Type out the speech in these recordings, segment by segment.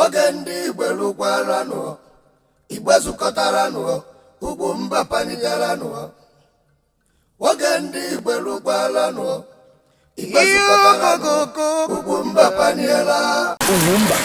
Oge ndị Igbo lụkwaranụ, Igbo zukọtaranụ, Ugwumba panigaranụ. Oge ndị Igbo lụkwaranụ, Igbo zukọtaranụ, Ugwumba paniela. Ugwumba.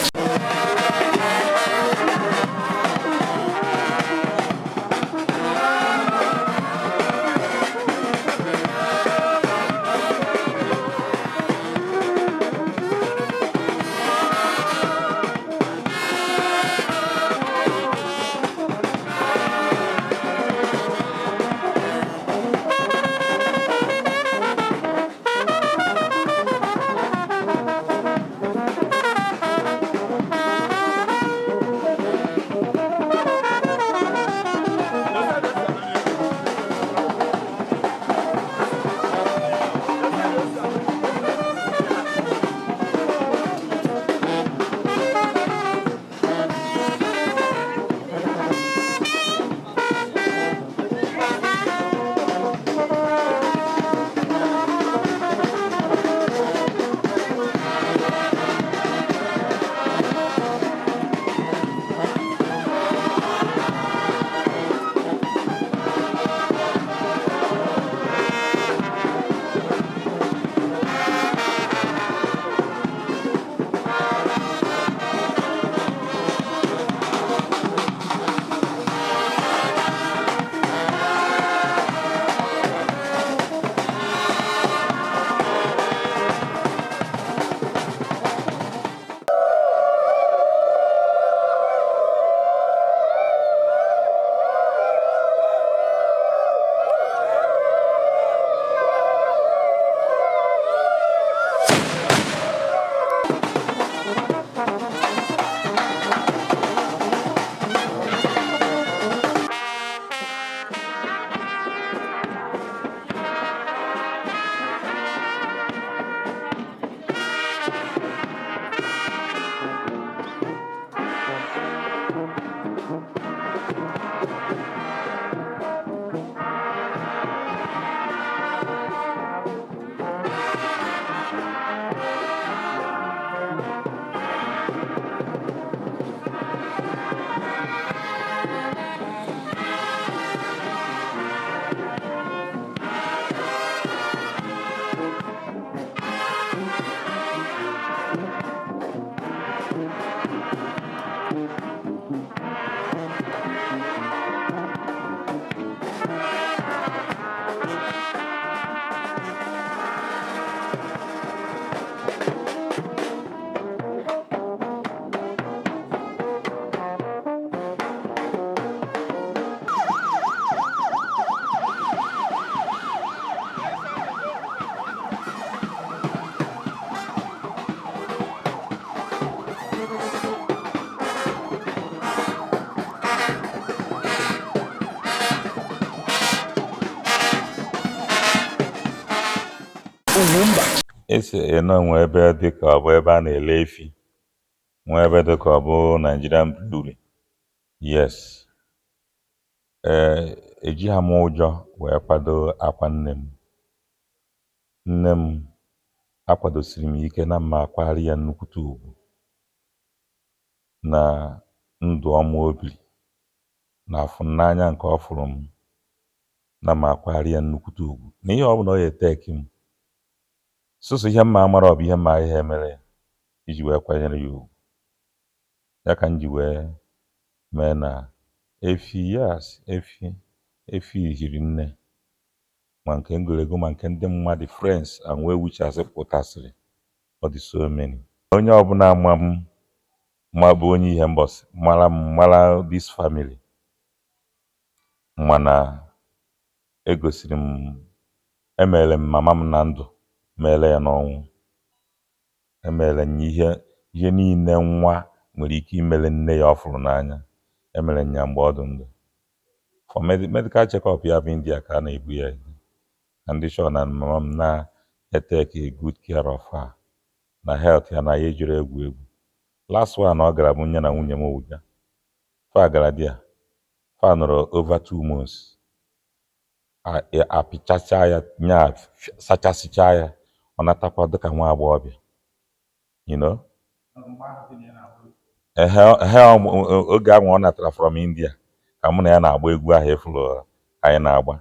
Ugwumba. Esi eno nwe ebe dị ka ọ bụ ebe a na-ele efi, nwee ebe dị ka ọ bụ Nigerian Brewery. Yes. Ee, ejiha m ụjọ wee kwado akwa nne m. Nne m akwadosiri m ike na mma akwari ya nnukwute ugwu na ndụ ọma o biri na afụnanya nke ọ fụrụ m, na mma akwari ya nnukwute ugwu na ihe ọbụla ọ ya eteki m sụsụ ihe mma amara ọ bụ ihe mma ihe emere ya iji wee kwanyere ya ugwu. Ya ka m ji wee mee na efi, yes, efi efi hiri nne, ma nke ngolego ma nke ndị mmadụ, friends and well wishers pụtasịrị, ọ dị so many. Onye ọbụla ma m, ma bụ onye Ihembosi mara m, mara this family, mana egosiri m emere m mama m na ndụ, meere ya n'ọnwụ, emere m ya ihe ihe niile nwa nwere ike imere nne ya ọ fụrụ n'anya, emere m ya mgbe ọ dị ndụ. For medical check-up ya bụ India ka a na-ebu ya eje, ka ndị sure na mama m na-etake a good care of her, na health ya na ya ejiri egwu egwu. Last one ọ gara bụ nye na nwunye m Owuja fa gara di ya, fa nọrọ over 2 months, apịchacha ya nya, sachasịcha ya, ọ natakwa dịka nwa agbọghọbịa. Ehe ehe oge ahụ ọ natara from India ka mụ na ya na-agba egwu ahụ ịfụrụ anyị na-agba,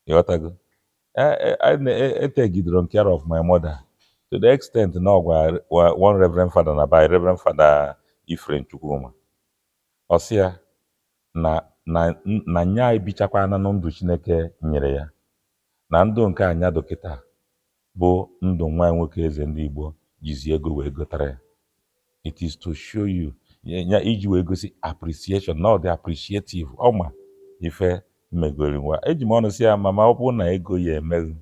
ịghọtago? Etegidere m care of my mother to the extent na ọ gwara one reverend father na by Reverend Father Ephraim Chukwuma, ọ sị ya na nya ebichakwana na ndụ Chineke nyere ya, na ndụ nke anya dọkịta bụ ndụ nwa ya nwoke eze ndị Igbo jizi ego wee gotara ya. It is to show you ya iji wee gosi appreciation na ọ dị appreciative. Ọ ma ife mmegori nwa eji m ọnụ si ya, mama, ọ bụrụ na ego ya emeghị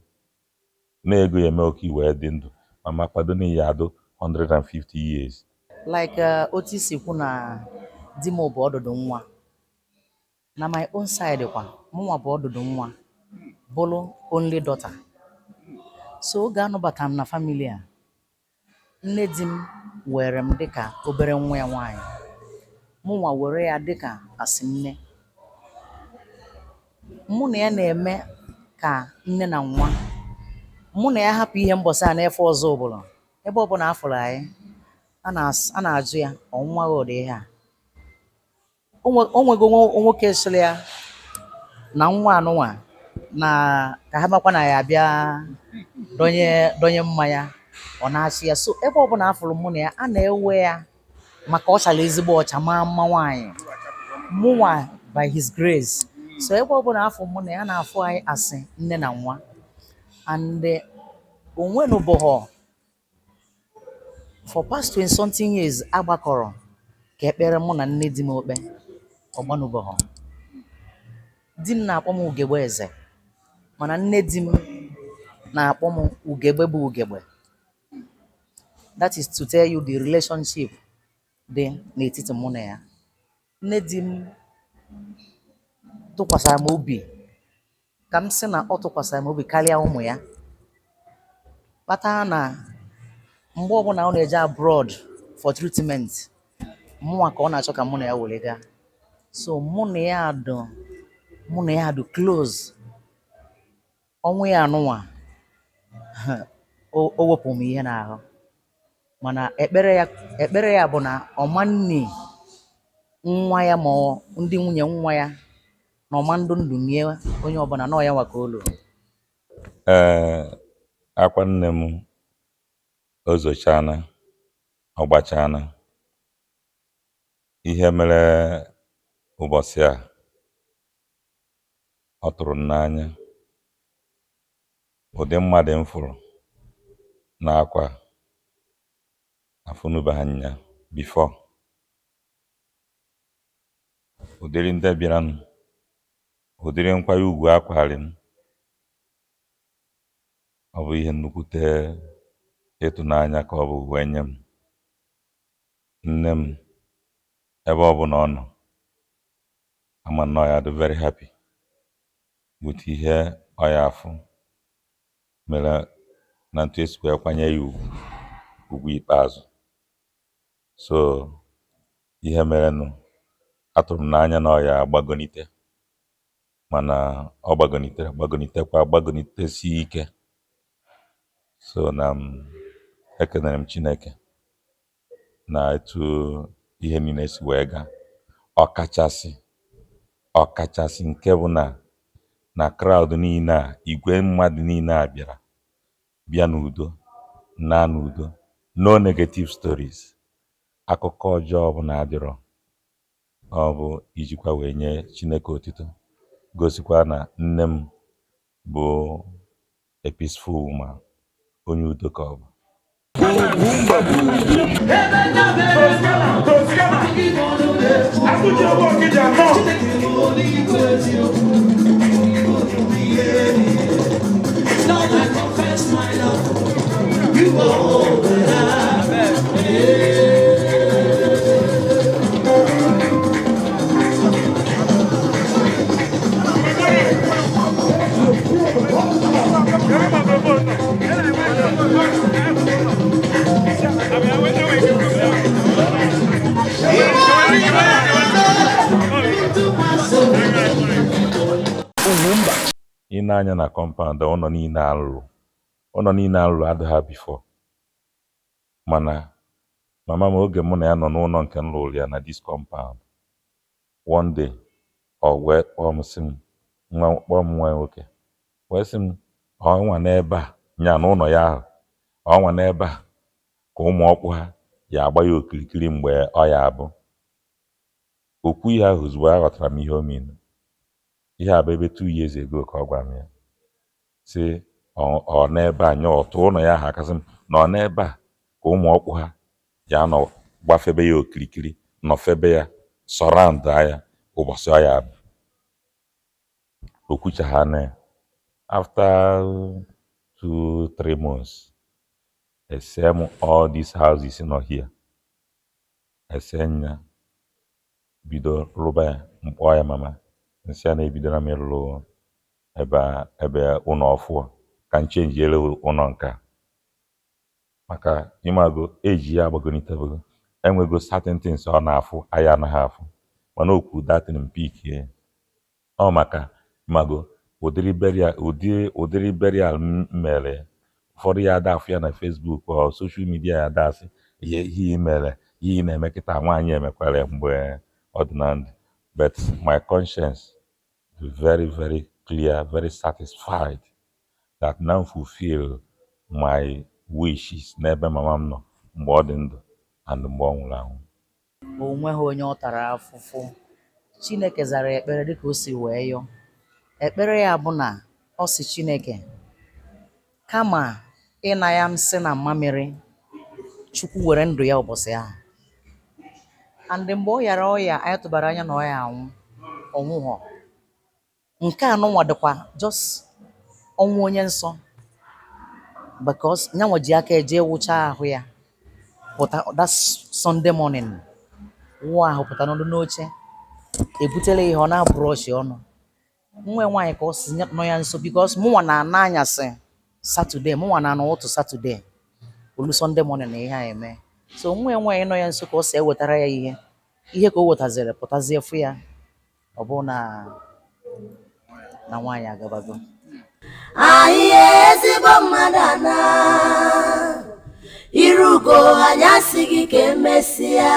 na ego ya eme oke wee dị ndụ, mama kwado na ya adụ 150 years. Like otu isi kwu na di m bụ ọdụdụ nwa, na my own side kwa, mụnwa bụ ọdụdụ nwa, bụrụ only daughter. So oge anụbatara m na family a, nne di m were m dịka obere nwa ya nwaanyị, mụnwa were ya dịka asị nne. Mụ na ya na-eme ka nne na nwa. Mụ na ya hapụ ihe mbọsị a n'efe ọzọ ọbụla, ebe ọbụla a fụrụ anyị, a na-ajụ ya, ọ nwa gị ụdị ihe a. O nwego nwoke sịrị ya na nwa anụnwa na ka ha makwa na ya abịa donye mmanya, ọ na-achị ya. So ebe ọbụla a fụrụ mụ na ya, a na-ewe ya maka ọ chara ezigbo ọcha, maa mma nwaanyị, mụnwa by his grace. So ebe ọbụla afọ mụ na ya na-afụ anyị asị nne na nwa, and onwenụbụghọ for past 20 something years agbakọrọ ka ekpere mụ na nne di m okpe ọgbanụbụghọ. Di m na-akpọ m ugegbe eze, mana nne di m na-akpọ m ugegbe bụ ugegbe. That is to tell you the relationship dị n'etiti mụ na ya. Nne di m tụkwasara m obi, ka m sị na ọ tụkwasara m obi karịa ụmụ ya, kpatara na mgbe ọbụla ọ na-eje abroad for treatment, mụnwa ka ọ na-achọ ka mụ na ya were gaa. So mụ na ya dụ close. Ọnwụ ya anụnwa o wepụ m ihe n'ahụ, mana ekpere ya bụ na ọma nni nwa ya ma ọ ndị nwunye nwa ya na ọma ndụ ndụ nie onye ọbụla nọ ya nwa ka o luru. Ee, akwa nne m o zochana, ọ gbachana. Ihe mere ụbọchị a, ọ tụrụ m n'anya. Ụdị mmadụ m fụrụ n'akwa afụnụbeghị nya before. Ụdịrị ndị bịaranụ, ụdịrị nkwanye ugwu akwari m, ọ bụ ihe nnukwute ịtụnanya ka ọ bụ wee nye m. Nne m, ebe ọ bụla ọ nọ, ama nnọọ ya dị very happy with ihe ọ ya afụ mere na ntu esi wee kwanye ya ugwu ikpeazụ. So ihe merenụ atụrụ m n'anya na ọ ya agbagonite, mana ọ gbagonitere, gbagonitekwa, gbagonitesie ike. So na m ekenere m Chineke na etu ihe niile si wee gaa, ọkachasị nke bụ na crowd niile a, igwe mmadụ niile a bịara bịa n'udo na n'udo, no negative stories, akụkọ ọjọọ ọbụla adịrọ. Ọ bụ ijikwa wee nye Chineke otito, gosikwa na nne m bụ a peaceful woman, onye udo ka ọ bụ. Toscana. Abuja Okija North. Lord, I confess my love. You are all that I. Ị na-anya na compound, ụlọ niile alụrụ adịghị before, mana Mama m, oge mụ na ya nọ n'ụlọ nke m lụrụ ya na this compound, one day ọ wee kpọọ m, sị m nwa, kpọọ m nwa ya nwoke, wee sị m ọnwa n'ebe a nya n'ụlọ ya ahụ, ọnwa n'ebe a ka ụmụ ọkpụ ha ya agba ya okirikiri mgbe ọ ya abụ okwu ihe ahụ. Ozugbo aghọtara m ihe o mean. Ihe a bụ ebe 2 years ago ka ọ gwara m ya, sị ọ n'ebe a nya ọtụ ụlọ ya ahụ, akasị m na ọ n'ebe a ka ụmụ ọkpụ ha ya nọ gbafebe ya okirikiri, nọfebe ya, surround ya ụbọchị ọ ya abụ okwuchagha na ya. After 2-3 months, ese m all these houses nọ here, ese nya bido rụba ya. Mkpọ ya, mama, nsị a na-ebidora m ịlụ ebe a, ebe ụlọ ọfụọ, ka m chenjiere ụlọ nke a, maka ịmago eji ya agbagonitebego, enwego certain things ọ na-afụ anyị anaghị afụ. Mana o kwuru that thing, mpikie ọ maka ịmago ụdịrị burial, ụdịrị burial m mere ya. Ụfọdụ ya ada afụ ya na Facebook or social media, ya ada asị ihe ihe ị mere, ihe ị na-eme kịta, nwaanyị emekwara ya mgbe ọ dị na ndụ. But my conscience is very, very clear, very satisfied that now fulfill my wishes n'ebe mama m nọ mgbe ọ dị ndụ and mgbe ọ nwụrụ anwụ. O nweghị onye ọ tara afụfụ. Chineke zara ekpere dịka o si wee yọọ. Ekpere ya bụ na ọ sị Chineke, kama ịna ya nsị na mmamịrị, Chukwu were ndụ ya ụbọchị ahụ. And mgbe ọ yara ọya, anyị tụbara anya na ọ ya anwụ, ọ nwụghọ. Nke a nụnwa dịkwa just ọnwụ onye nsọ, because nyanwa ji aka eje wụcha ahụ ya pụta that Sunday morning, wụọ ahụ pụta n'ọdụ n'oche, ebutela ihe ọ na-abụrọshi ọnụ. Nwa ya nwaanyị ka ọ si nọ ya nso, because mụnwa na-ana anyasị Saturday, mụnwa na-ana ụtụ Saturday, olu Sunday morning na ihe a eme. So nwa ya nwaanyị nọ ya nso ka ọ si ewetara ya ihe, ihe ka o wetaziri pụtazie fụ ya, ọ bụ na nwaanyị agabago. Anyị ezigbo mmadụ ana irugo, anyị asị gị ka emesịa.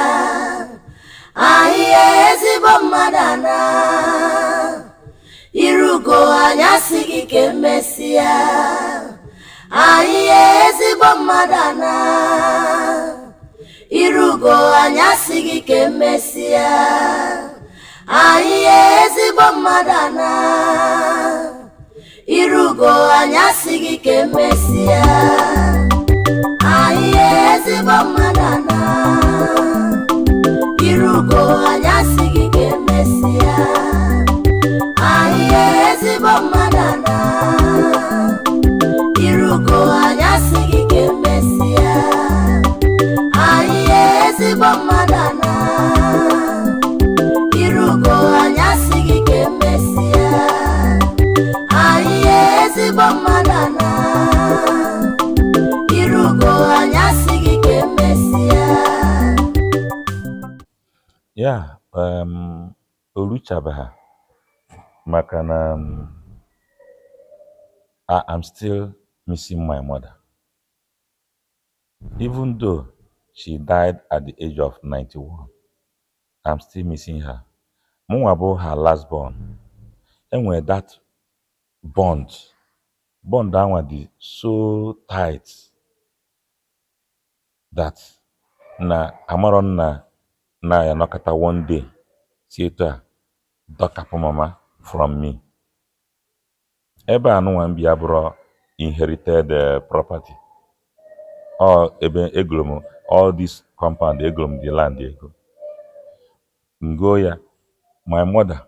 Anyị ezigbo mmadụ ana irugo, anyị asị gị ka emesịa. Anyị ezigbo mmadụ ana irugo, anyị asị gị ka emesịa. Anyị ezigbo mmadụ ana irugo, anyị asị gị ka emesịa. Anyị ezigbo mmadụ ana irugo, anyị asị gị ka emesịa. Anyị ezigbo mmadụ ana irugo, anyị asị gị ka emesịa. Anyị ezigbo mmadụ ana irugo, anyị asị gị ka emesịa. Anyị ezigbo mmadụ ana irugo, anyị asị gị ka emesịa. Ya o ruchabeghị, maka na I am still missing my mother. Even though she died at the age of 91, I'm still missing her. Mụnwa bụ her last born. Enwere that bond. Bond anwa dị so tight that na amarọ m na na ya nọkọta one day si etu a dọkapụ mama from me. Ebe a nụnwa m bi abụrọ inherited property. Ọ ebe egoro m all this compound, egoro m the land ego. Ngo ya, my mother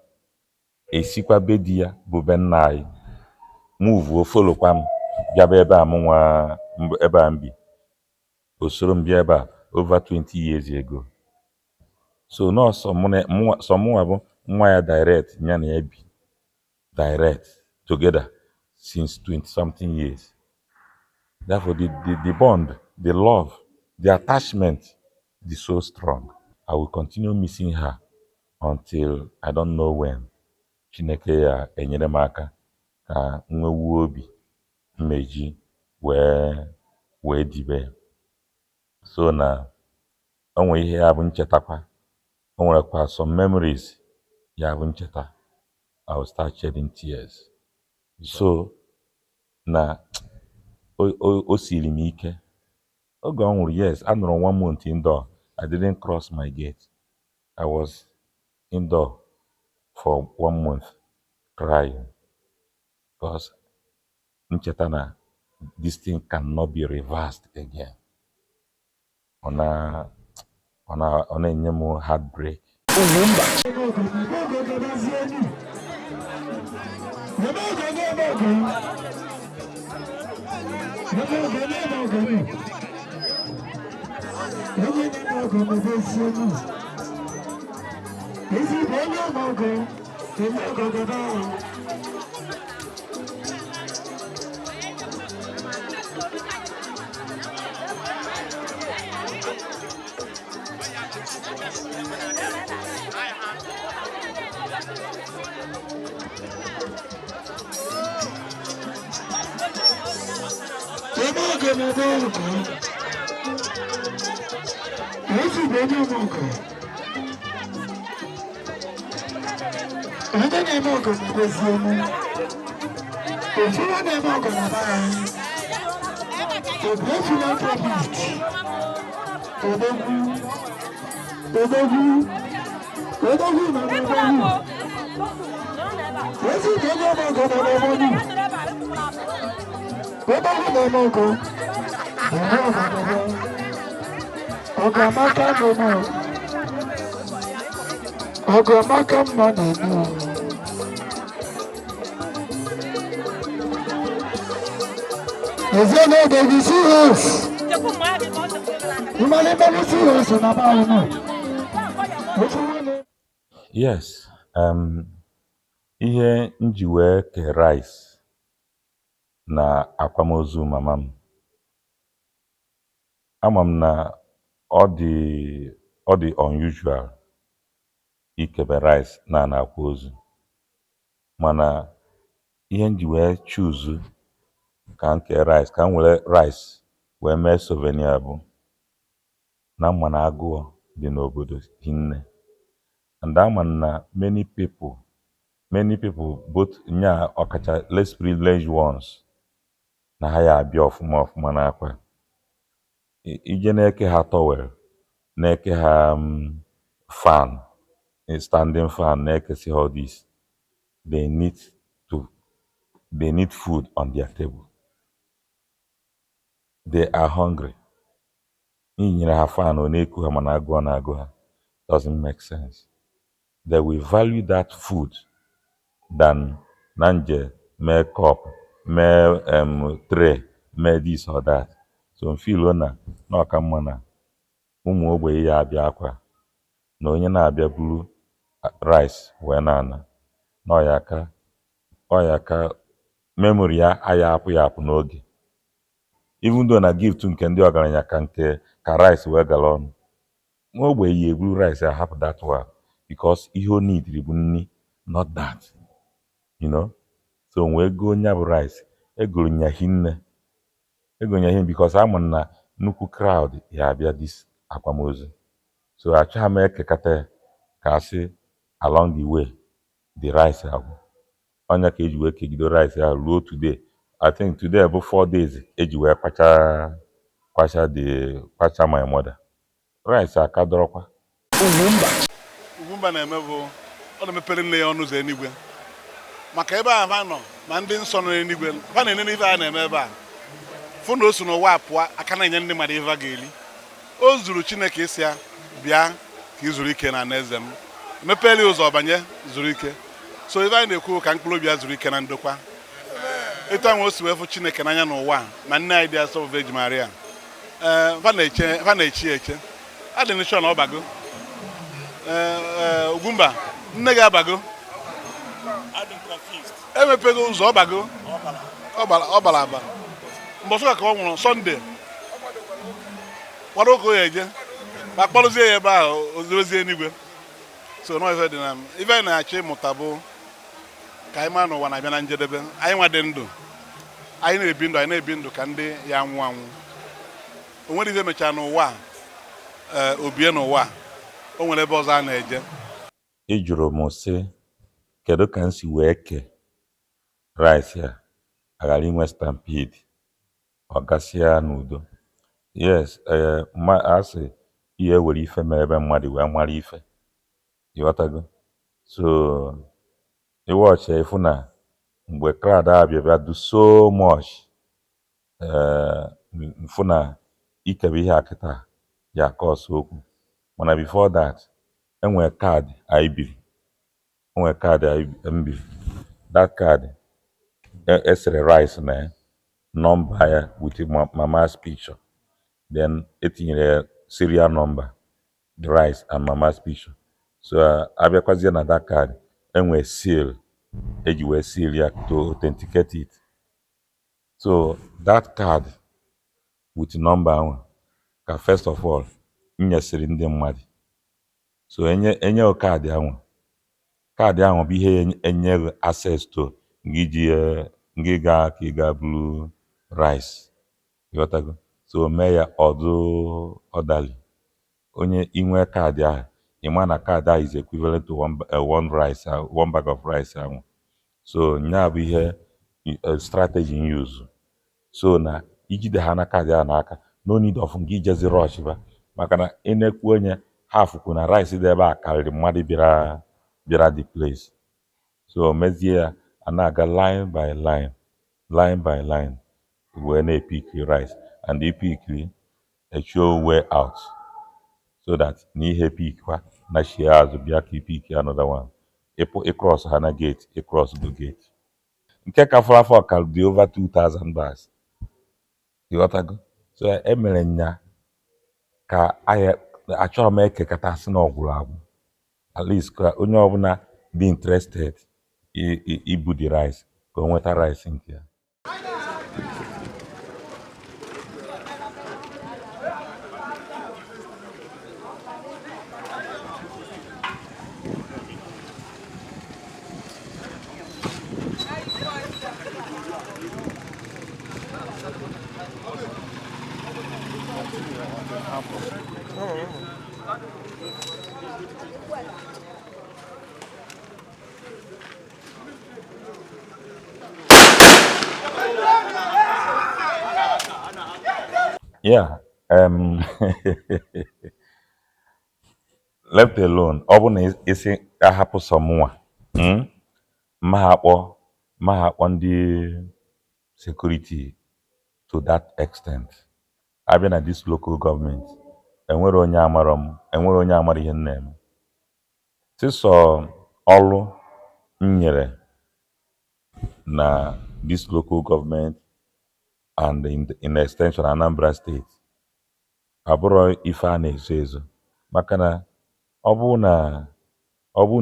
esikwa be di ya bụ be nna anyị muvuo, folokwa m bịaba ebe a mụnwa ebe a m bi. O soro m bịa ebe a over 20 years ago. So nọọ sọ mụ na sọ mụnwa bụ nwa ya direct, ya na ya bi direct together since 20 something years. Therefore, the bond, the love, the attachment is so strong. I will continue missing her until I don't know when. Chineke ya enyere m aka ka m nwewuo obi mmeji wee dibe ya. So na O nwere ihe ya bụ nchetakwa, o nwerekwa some memories ya bụ ncheta, I will start shedding tears. So na o siri m ike oge ọ nwụrụ. Yes, anọrọ one month indoor. I didn't cross my gate. I was indoor for one month crying because ncheta na this thing cannot be reversed again. Ọ na-enye m heartbreak. Onye na-eme ọgọ na-edozi elu. Ofu na-eme ọgọ na be anyị. Obi philanthropist. Odogwu. Odogwu. Odogwu na odogwu. Ezigbo onye eme ọgọ na odogwu. Odogwu na-eme ọgọ. Eme ọgọ na ọgọ amaka na-eme ọgọ. Ọgọ amaka mma na-eme ọgọ. Ezinụlọ gị serious. Ịmalite serious na be anyị nọ. Yes, ihe m ji wee kee rice na akwamozu mama m, ama m na ọ dị unusual ikebe rice na na-akwa ozu, mana ihe m ji wee choose ka m kee rice, ka m were rice wee mee souvenir, bụ na mma na agụụ dị n'obodo hinne, and ama m na many people, both nya ọkacha less privileged ones, na ha ya abịa ọfụma ọfụma n'akwa. Ije na-eke ha towel, na-eke ha fan, standing fan, na-ekesi ha all this, they need food on their table. They are hungry. Inyere ha fan, ọ na-eku ha, mana agụụ na-agụ ha, doesn't make sense. They will value that food than na nje mee cup, mee tray, mee this or that. So m feel na ọ ka mma na ụmụ ogbenye ya abịa akwa, na onye na-abịa buru rice wee na-ana, na ọ ya ka memory ya aya apụ ya apụ n'oge, even though na gift nke ndị ọgaranya ka nke ka rice wee gala ọnụ. Nwa ogbenye ya eburu rice ahapụ that one because ihe o neediri bụ nni, not that. So wee goo nya bụ rice, egoro nya hinne, ego nya hinne, because ama m na nnukwu crowd ya abịa this akwamozu, so achọghị m ekekata ya ka asị along the way the rice agwụ. Ọnya ka eji wee kegido rice ahụ ruo today. I think today bụ 4 days eji wee kwacha the kwacha my mother. Rice aka dọrọkwa. Ugwumba na-eme bụ ọ na-emepere nne ya ọnụ ụzọ eluigwe, maka ebe a ha nọ ma ndị nsọ nọ n'eluigwe, ha na-enene ife a na-eme ebe a, fụ na o si n'ụwa pụọ aka na-enye ndị mmadụ ife a ga-eri. O zuru Chineke isi ya bịa ka ị zuru ike na eze m, mepere ya ụzọ banye zuru ike. So ife anyị na-ekwu ka mkpụrụ obi ya zuru ike na ndokwa, etu ahụ o si wee fụ Chineke n'anya n'ụwa a, ma nne anyị dị asọ bụ Virgin Maria. Ee, fa na-eche ya eche, adị nchọ na ọ bago. Ee, ee, Ugwumba, nne gị abago, emepego ụzọ, ọ bago, ọ bara aba. Mbọsị ụka ka ọ nwụrụ, Sọnde kwado ka o ya eje ma kpọrụzie ya ebe ahụ ozirozie eluigwe. So nọ ife dị na ife anyị na-achọ ịmụta bụ ka anyị mara n'ụwa na-abịa na njedebe. Anyị nwa dị ndụ, anyị na-ebi ndụ, anyị na-ebi ndụ ka ndị ya anwụ anwụ. O nwere ife mechara n'ụwa a. Obie n'ụwa a, o nwere ebe ọzọ a na-eje. Ị jụrụ m sị, kedu ka m si wee kee rice a aghara inwe stampede, ọ gasịa n'udo? Yes, ee, ma a sị ihe were ife mere ebe mmadụ wee mara ife, ịghọtago? So ịwọchị ịfụ na mgbe crowd a bịa bịa do so much, ee, mfụ na ikebe ihe a kịta ya akọsụ okwu. Mana before that, enwere kaadị anyị biri, enwere kaadị anyị m biri. That card esere rice na ya, nọmba ya with mama's picture, then etinyere ya serial number, the rice and mama's picture. So abịakwazie na that card, enwere seal eji wee seal ya to authenticate it. So that card with number ahụ ka first of all m nyesịrị ndị mmadụ. So enye enye kaadị ahụ, kaadị ahụ bụ ihe enye gị access to ngị ji ngị gaa ka ị gaa buru rice, ịghọtago? So mee ya ọdụ ọdali onye inwe kaadị ahụ, ị ma na kaadị ahụ is equivalent to one rice, one bag of rice ahụ. So nya bụ ihe strategy m use. So na ijide ha na kaadị ahụ n'aka, no need of ngị ijezi rush ba, maka na ị na-ekwu onye half kwu na rice dị ebe a karịrị mmadụ bịara bịara the place. So mezie ya, a na-aga line by line, line by line, wee na-epiki rice, and ipikiri echuo way out, so that na ihe pikwa na shie azụ bịa ka ipiki another one. Ịpụ ịcross ha na gate, ịcross go gate nke ka fọrọ afọ ka dị over 2000 bags, ịghọtago? So emere nya ka anyị achọrọ m ekekọta sị na ọgwụrụ agwụ, at least ka onye ọbụla dị interested ibu the rice ka o nweta rice nke ya. Yeah, left alone, ọ bụ na isi ahapụ sọ mụnwa, ma ha akpọ ndị security to that extent. Abịa na this local government, enwere onye amarọ m, enwere onye amara ihe m na-eme. Sịsọ ọrụ m nyere na this local government and in extension Anambra State abụrọ ife a na-ezo ezo, maka na ọ bụ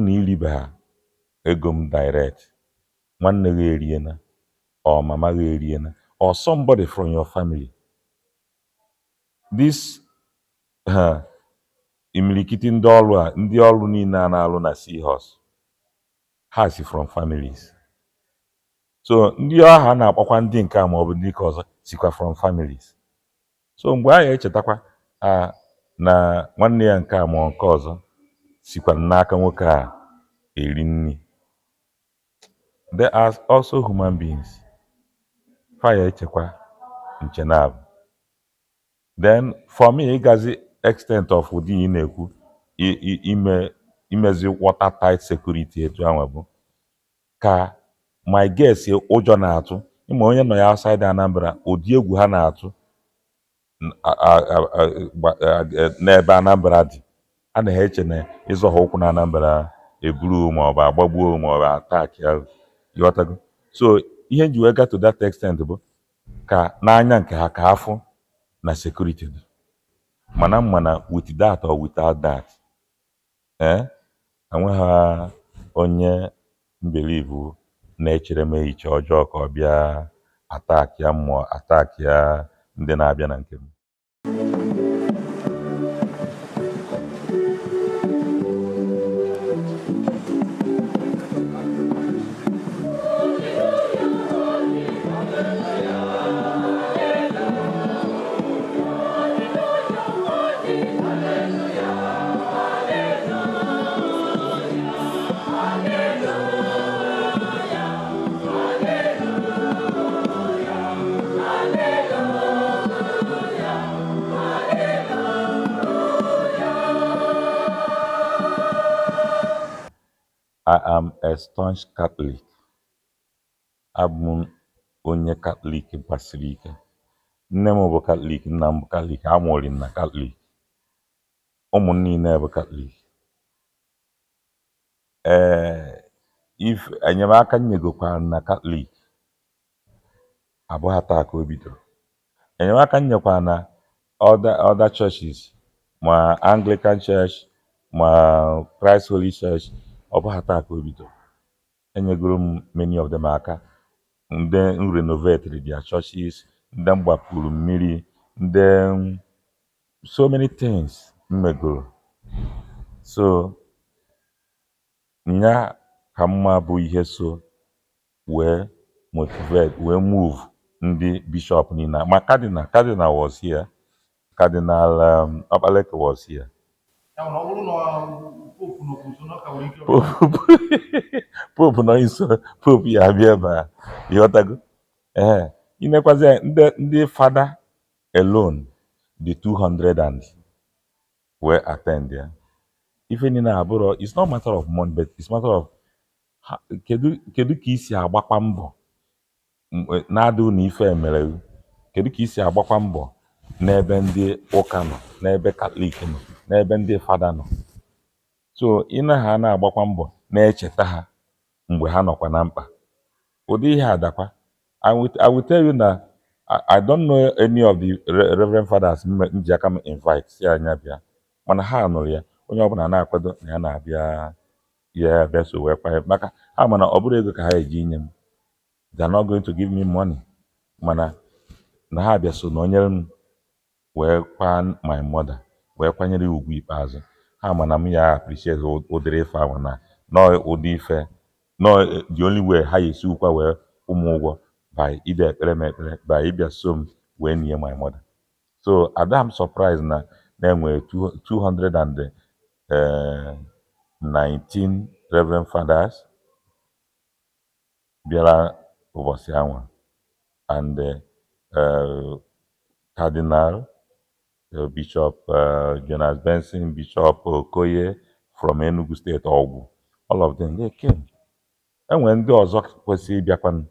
na iribe ha ego m direct, nwanne gị eriena, or mama gị eriena, or somebody from your family. This imilikiti ndị ọrụ a, ndị ọrụ niile a na-alụ na Seahorse, ha si from families. So ndị ahụ a na-akpọkwa ndị nke a maọbụ ndị nke ọzọ sikwa from families. So mgbe anyị echetakwa a na nwanne ya nke a ma nke ọzọ sikwa n'aka nwoke a eri nri, they are also human beings. Fa ya echekwa nche na. Then for me ịgazi extent of ụdị ị na-ekwu ime imezi watertight security etu ahụ bụ ka my guess ụjọ na-atụ ịma onye nọ ya outside Anambra, ụdị egwu ha na-atụ n'ebe Anambra dị, a na ha eche na ịzọ ha ụkwụ na Anambra eburu maọbụ agbagbuo maọbụ attack ya, ịghọtago? So ihe nji wee ga to that extent bụ ka n'anya nke ha ka afụ na security dị. Mana with that or without that, enweghị onye mbelivu na-echere m echiche ọjọọ ka ọ bịa attack ya mmụọ, attack ya ndị na-abịa na nke m. I am a staunch Catholic. Abụ m onye Catholic gbasiri ike. Nne m bụ Catholic, nna m bụ Catholic, amụrụ m na Catholic. Ụmụ m niile bụ Catholic. Ee, if enyemaka m nyegokwara na Catholic abụghị taa ka o bidoro. Enyemaka m nyekwara na other churches, ma Anglican Church, ma Christ Holy Church, ọ bụghị taa ka o bidoro. Enyegoro m many of them aka. Ndị m renovated their churches, ndị m gbapuru mmiri, ndị so many things m megoro. So nya ka mma bụ ihe so wee motivate, wee move ndị bishọp niile. Ma Cardinal was here, Cardinal Okpaleke was here. Ya bụ na ọ bụrụ na Pope nọkwu nso, na ọ ka nwere ike. Pope nọ nso, Pope ya abịa ebe a, ịghọtago? Ee, inekwazi ndị fada alone dị 200 and wee attend ya. Ife niile abụrọ, it's not matter of money, but it's matter of kedu ka isi agbakwa mbọ na-adụ na ife emere. Kedu ka isi agbakwa mbọ n'ebe ndị ụka nọ, n'ebe Catholic nọ, n'ebe ndị fada nọ? So ị na ha na-agbakwa mbọ na-echeta ha mgbe ha nọkwa na mkpa. Ụdị ihe adakwa. I will tell you na I don't know any of the reverend fathers m ji aka m invite si anya bịa, mana ha nụrụ ya, onye ọbụla na-akwado na ya na-abịa, ya abịa. So wee kwanye maka ha, mana ọ bụrụ ego ka ha eji inye m, they are not going to give me money, mana na ha bịa so nọnyere m wee kwa my mother, wee kwanyere ya ugwu ikpeazụ. Ha ma na m ya appreciate ụdịrị ife ahụ, na nọọ ụdị ife nọọ the only way ha esi ukwa wee kwụ m ụgwọ by ide ekpere m ekpere, by ịbịa so m wee nie my mother. So ada m surprise na na-enwere 219 reverend fathers bịara ụbọchị anwa, and Cardinal, Bishop Jonas Benson, Bishop Okoye from Enugu State, Ogwu, all of them, they came. Enwere ndị ọzọ kwesịrị ịbịakwanụ,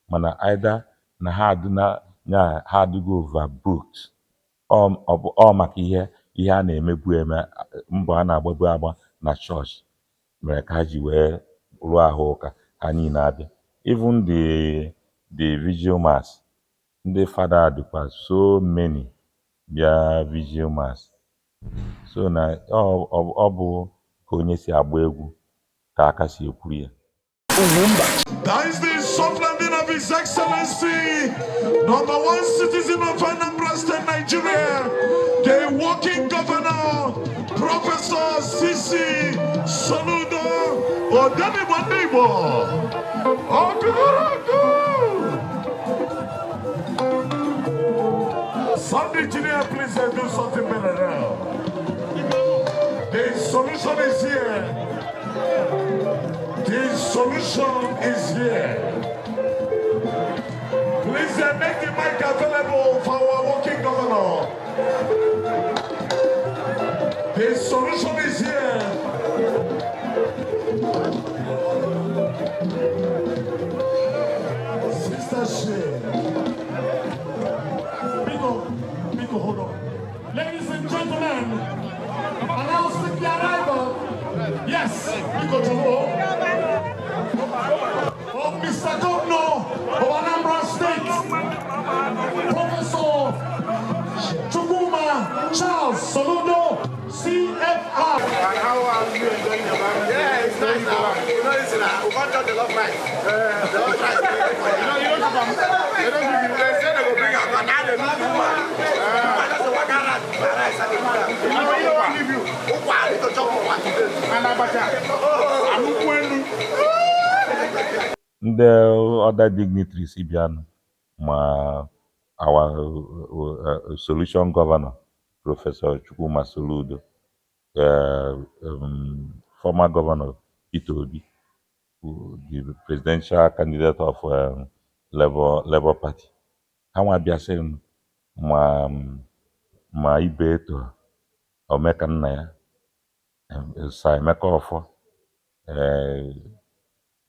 mana either na ha adịna nya ha adịgo overbooked, ọ bụ ọ maka ihe a na-emebu eme, mbọ a na-agbabu agba na chọọchị mere ka ha ji wee rụọ ahụ ụka ha niile abịa. Even the vigil mass, ndị fada dịkwa so many bịa vigil mass. So na ọ bụ ka onye si agba egwu ka aka si ekwuru ya. That is the soft landing of His Excellency, number one citizen of Anambra State, Nigeria, the working governor, Professor C.C. Soludo Odenigbo Ndigbo. Ogorogo! Sunday Junior, please do something better now. The solution is here. The solution is here. Please make the mic available for our working governor. The solution is here. Sister Shea. Biko, Biko, hold on. Ladies and gentlemen, announcing the arrival. Yes, Biko Cholo. Of Mr. Governor of Anambra State, Professor Chukwuma Charles Soludo, CFR. Yeah, it's nice now. You know, listen, we can't talk the love rice. The love rice. You know, you don't give they say they go bring am, but now they move woman. Woman just say, "Waka rice and they put am." You know what give you? Ukwa, I need to chop ukwa today. And abacha. Oh. Anukwu enu. Ndị other dignitaries bịanụ, ma our solution governor, Professor Chukwuma Soludo, former governor Peter Obi, the presidential candidate of Labour Party, ha nwa bịasịrị, ma Ibeto Omekanna ya, Sir Emeka Offor.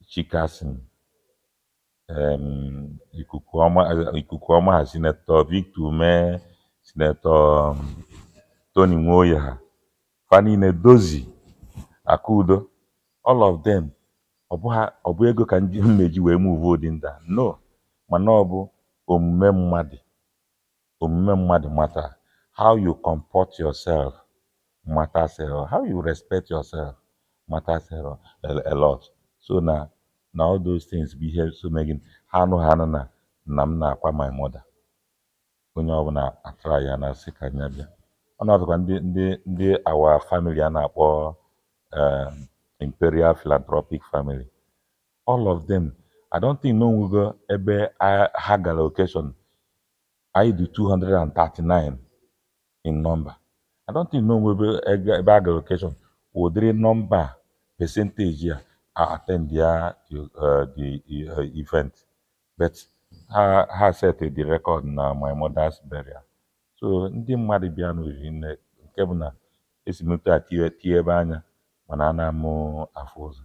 Chikason, Ikuku Ọma ha, Senator Victor Umeh, Senator Tony Nwoye, ha fa niile, Dozie Akudo, all of them. Ọ bụ ha, ọ bụ ego ka ndị mmeji wee move ụdị ndị a? No, mana ọ bụ omume mmadụ. Omume mmadụ matter. How you comport yourself matters a lot. How you respect yourself matters a lot. So na all those things bụ ihe so mee gịnị, ha anụ ha anụ na m na-akwa my mother, onye ọbụla atara ya na sị ka nya bịa. Ọ na-ọdụkwa ndị our family a na-akpọ Imperial Philanthropic Family, all of them. I don't think na onwego ebe ha gara occasion. Anyị dị 239 in number. I don't think na onwebe ebe a gara occasion ụdịrị nọmba percentage a attend ya the event, but ha set the record na my mother's burial. So ndị mmadụ bịa n'oriri nne, nke bụ na esi m otu a tie ebe anya, mana a na-amụ afụ ụzọ.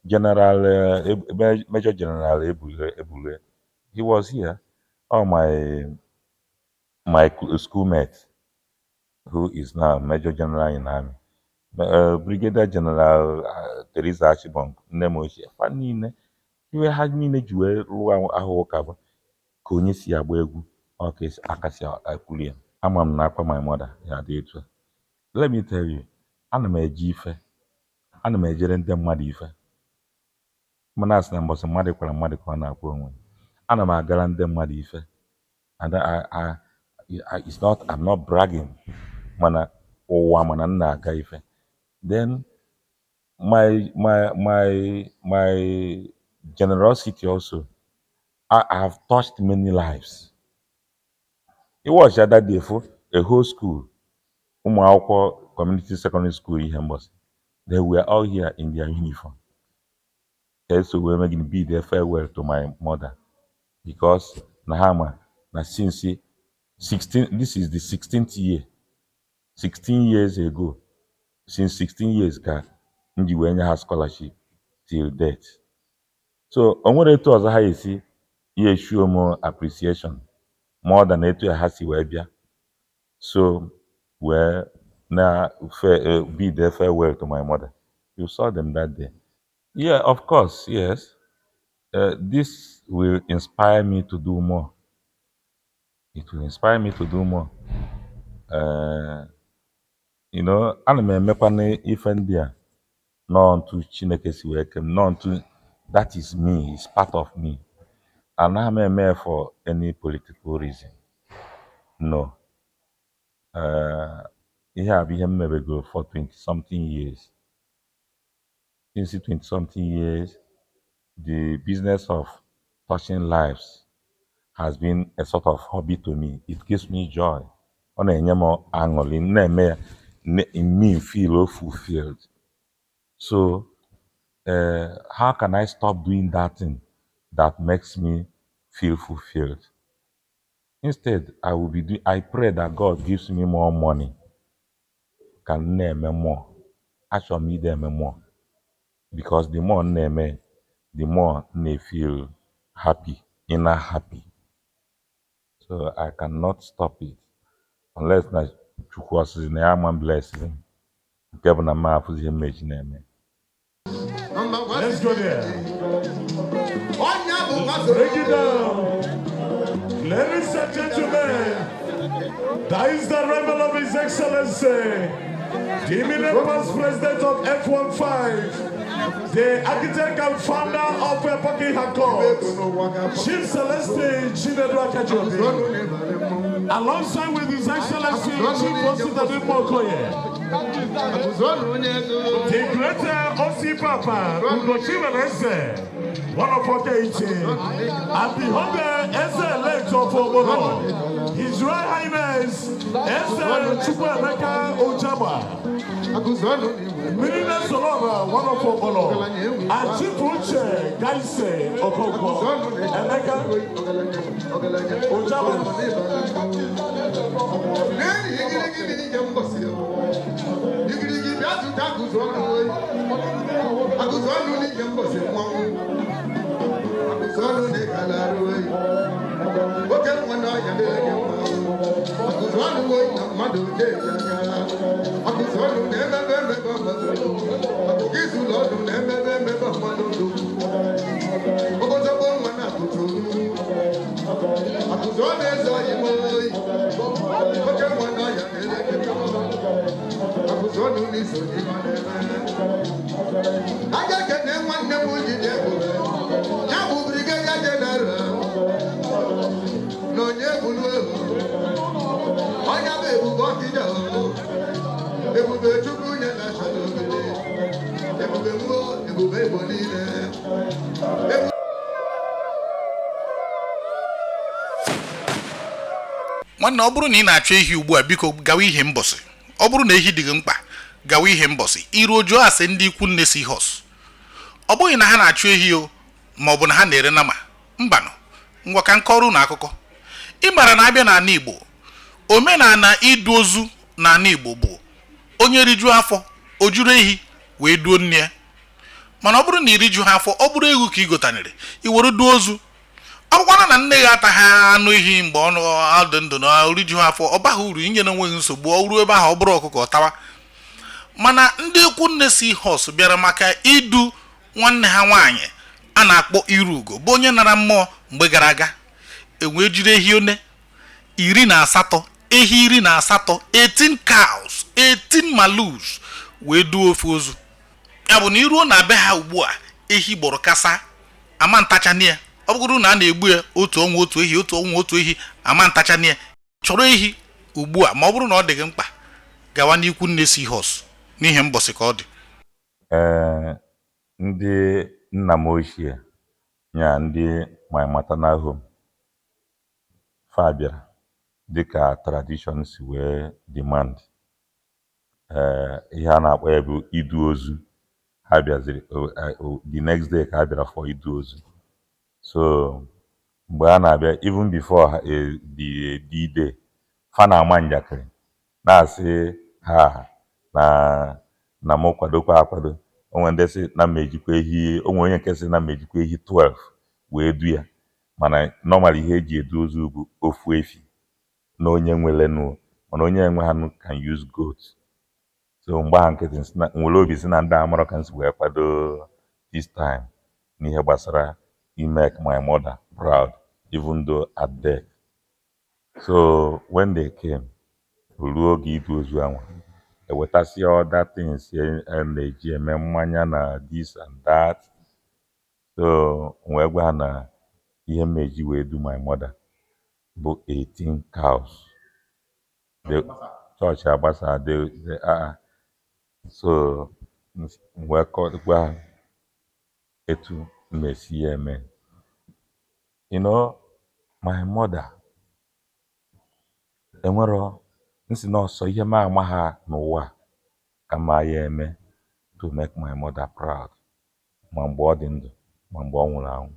General Major General Ebule, he was here. All my schoolmate who is now Major General in Army, Brigadier General Teresa Archibong, nne m ochie, fa niile, iwe ha niile ji wee rụọ ahụ ụka bụ ka onye si agba egwu, ọ ka esi aka si akwuli ya. Ama m na akwa my mother ya dị etu a. Let me tell you, ana m eje ife, ana m ejere ndị mmadụ ife, mana asị na mbọsị mmadụ kwara mmadụ ka ọ na-akwa onwe. Ana m agara ndị mmadụ ife, and it's not, I'm not bragging, mana ụwa mana m na-aga ife. Then my generosity also, I have touched many lives. You watch that day for a whole school, ụmụ akwụkwọ community secondary school ihe mbọsị, they were all here in their uniform ka eso wee mee gịnị, bid a farewell to my mother, because na ha ma na since 16, this is the 16th year, 16 years ago, since 16 years ka m ji wee nye ha scholarship till death. So o nwere etu ọzọ ha esi ya show m appreciation more than etu ha si wee bịa so wee na bid a farewell to my mother. You saw them that day. Yeah, of course, yes. This will inspire me to do more. It will inspire me to do more. Ana m emekwana ife ndị a nọọ ntu Chineke si wee kee m, nọọ ntu. That is me, it's part of me. Anaghị m eme ya for any political reason, no. Ihe a bụ ihe m mebego for 20 something years. Since 20 something years, the business of touching lives has been a sort of hobby to me. It gives me joy. Ọ na-enye m aṅụrị m na-eme ya, me feel fulfilled. So how can I stop doing that thing that makes me feel fulfilled? Instead, I will be doing, I pray that God gives me more money ka m na-eme more. Achọrọ m ide eme more, because the more m na-eme, the more m na-feel happy, inner happy. So I cannot stop it unless na Chukwu ọsịsị na ya ama m bless m, nke bụ na mma afụzi ihe mmeji na-eme. Let's go there. Break it down. Ladies and gentlemen, that is the arrival of His Excellency, the immediate past president of F15, the architect and founder of Buckingham Court, Chief Celestine Chinedu Akajobi, alongside with His Excellency Chief Osita Okoye, the great Osi Papa Ugochi Eze, one of Okeiche, and the Honda Eze elect of Obodo, His Royal Highness Eze Chukwuemeka Ojaba, Minister Solora, one of Obodo, and Chief Uche Gaise Okonkwo, Emeka Ojaba. Akụzụ ọnụ n'ihe mbọsị mmọnwụ. Akụzụ ọnụ na ịgala arụ oyi. Oke nwa na ọnya dịrị gị mma. Akụzụ ọnụ oyi na mmadụ na-eji aka. Akụzụ ọnụ na-emebe emebe mmadụ. Akụkọ izu ụlọ ọdụ na-emebe emebe mmadụ ndụ. Ogozogo nwa na akụzụ. Akụzụ ọnụ eze oyi m oyi. Oke nwa na ọnya dịrị gị mma. Akụzụ ọnụ n'iso n'ihe ọ na-eme. Aja kene nwanne m ji dị ebube. Ya bụ brigadier general. Na onye bulu ewu. Onye bụ ebube ọkịja o. Ebube Chukwu nye na achọrọ obere. Ebube mbụ, ebube Igbo niile. Nwanne, ọ bụrụ na ị na-achọ ehi ugbu a, biko gawa ihe mbọsị. Ọ bụrụ na ehi dị gị mkpa, gawa ihe mbọsị. Iruo, jụọ ase ndị ikwu nne si hos. Ọ bụghị na ha na-achụ ehi o, ma ọ bụ na ha na-ere nama. Mbanụ, ngwa, ka nkọrọ unu akụkọ. Ị mara na abịa n'ala Igbo, omenala idu ozu n'ala Igbo bụ onye rijuo afọ, o juru ehi wee duo nne ya. Mana ọ bụrụ na iriju ha afọ, ọ bụrụ ewu ka ị gotanere i were duo ozu, ọ bụkwana na nne ya ataghị anụ ehi mgbe ọnụ adị ndụ na oriju ha afọ, ọ baghị uru inye na onweghị nsogbu. Ọ ruo ebe ahụ, ọ bụrụ ọkụkọ tawa. Mana ndị ikwu nne si hos bịara maka idu nwanne ha nwaanyị a na-akpọ Irugo, bụ onye nara mmụọ mgbe gara aga, enwee jiri ehi one 18, ehi 18, 18 cows, 18 malus, wee duo ofe ozu. Ya bụ na iruo na be ha ugbu a, ehi gbọrọ kasa ama ntachani ya. Ọ bụrụ na a na-egbu ya otu ọnwa otu ehi, otu ọnwa otu ehi, ama ntachani ya. Chọrọ ehi ugbu a, ma ọ bụrụ na ọ dị gị mkpa, gawa n'ikwu nne si hos n'ihe mbọsị ka ọ dị. Ee, ndị nna m ochie nya, ndị my maternal home, fa bịara dịka tradition si wee demand. Ee, ihe a na-akpọ ya bụ idu ozu. Ha bịaziri the next day ka ha bịara for idu ozu. So mgbe ha na-abịa, even before the D-day, fa na-ama njakịrị na-asị ha na mụ kwadokwa akwado. Onwe ndị sị na m ejikwa ehi, onwe onye nke sị na m ejikwa ehi 12 wee du ya. Mana normally, ihe eji edu ozu bụ ofu efi na onye nwelenụ, mana onye enwe ha can use goat. So mgbe ahụ nkịtị nsị na nwere obi sị na ndị amarọ ka m si wee kwado this time n'ihe gbasara i make my mother proud, even though at death. So when they came, ruo oge idu ozu anwa, ewetasịa other things e na-eji eme mmanya na this and that. So m wee gwa ha na ihe m eji wee du my mother bụ 18 cows. The chọọchị agbasa they ah. So m wee gwa ha etu m esi ya eme. My mother enwero nsi na ọsọ ihe m ama ha n'ụwa a ka mma ya eme to make my mother proud, ma mgbe ọ dị ndụ, ma mgbe ọ nwụrụ anwụ.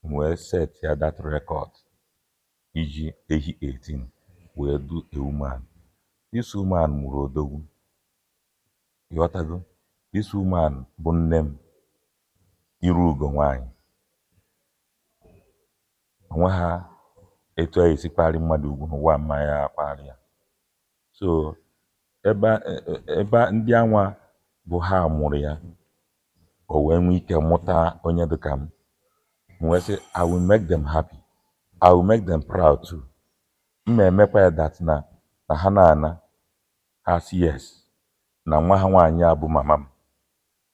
M wee set ya that record iji ehi 18 wee du a woman. This woman mụrụ odogwu, ịghọtago? This woman bụ nne m, iru ugo nwanyị onwe ha etu a esi kparị mmadụ ugwu n'ụwa mma ya akparị ya. So ebe ndị anwa bụ ha mụrụ ya, o wee nwee ike mụta onye dịka m. M wee sị, "I will make them happy, I will make them proud too." M na-emekwa ya that na ha na-ana ha sị yes, na nwa ha nwaanyị a bụ mama m,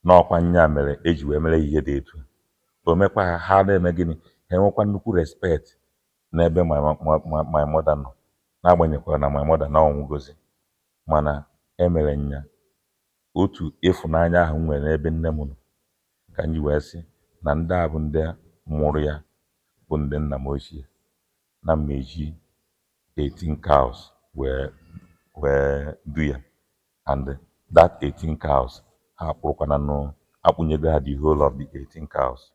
n'ọkwa nya mere eji wee mere ya ihe dị etu a. O mekwa ha, ha na-eme gịnị, ha enwekwa nnukwu respect n'ebe my mother nọ, n'agbanyeghị na my mother na ọnwụgozi. Mana emere nya otu ịfụnanya ahụ m nwere n'ebe nne m nọ ka m ji wee sị na ndị a bụ ndị mụrụ ya, bụ ndị nna m ochie, na m eji 18 cows wee du ya. And that 18 cows, ha akpụrụkwana nụ akpụnyego ha the whole of the 18 cows.